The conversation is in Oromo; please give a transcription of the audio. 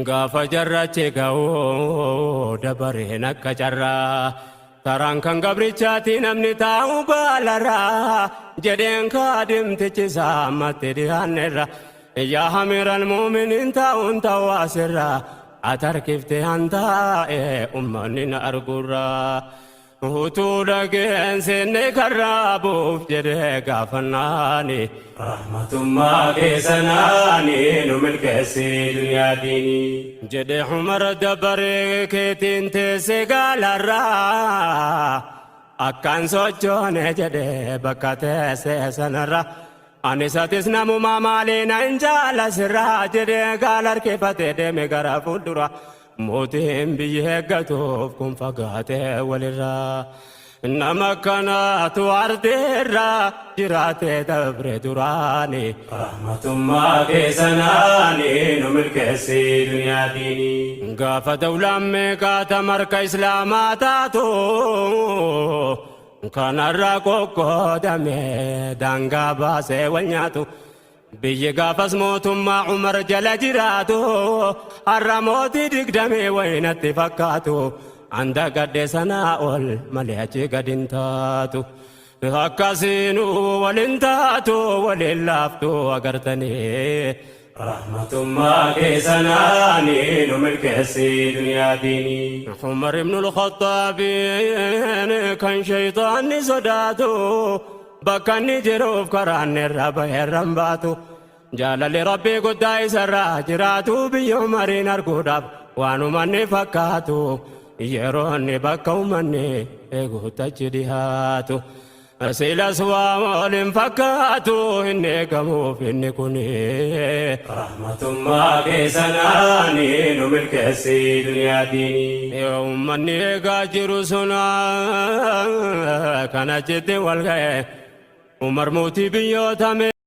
Gaafa jarrachi ga'u dabareen akka carraa taraan kan gabrichaati namni taa'u baalarraa jedheen kaadimtichi isaa ammatti dhiyaannerra yaa hamiral muuminiin taa'uun ta'u asirraa atarkifte hantaa'e ummanni na argurraa. Utuu dhageen seenne karraa buuf jedhee gaafannaani. Rahmatummaa keessanaani nu milkeessi duniyaa diinii. Jedhe Umar dabaree keetiin teesse gaalarraa. Akkaan sochoone jedhe bakka teesse sanarra. Anis atis namumaa maalee nan jaala sirraa jedhee gaala harkifatee deeme gara fuuldura. Mootiin biyya eeggatuuf kun fagaatee walirraa. Nama kanaatu ardeerra jiraatee dabre duraani. Rahmatummaa keessanaani nu milkeessi duniyaa diinii. Gaafa dawlaan meeqaata marka islaamaa taatu. Kanarraa qoqqoodame daangaa baasee wal nyaatu. Biyyi gaafas mootummaa Umar jala jiraatu har'a mootii digdamii wayinatti fakkaatu. Anda gadhe sanaa ol malee achi gad hin taatu. Akkasiinuu waliin taatu waliin laaftu agartanii. Rahmatummaa keessanaani nu milkeessi duniyaa diinii. Umar ibnul Khaxaabiin kan shayxaanni sodaatu. Bakka inni jiruuf karaan irra bahe irra hin baatu. Jaalalli Rabbii guddaa isarraa jiraatu biyya Umariin arguudhaaf waanuma inni fakkaatu. Yeroo inni bakka uummanni eeguutti achi dhihaatu. Silas waa waliin fakkaatu inni eegamuuf inni kuni. Rahmatummaa keessanaani nu milkeessi duniyaa diinii. Uummanni eegaa jiru sun kan achitti wal ga'e. Umar mootii biyyoota.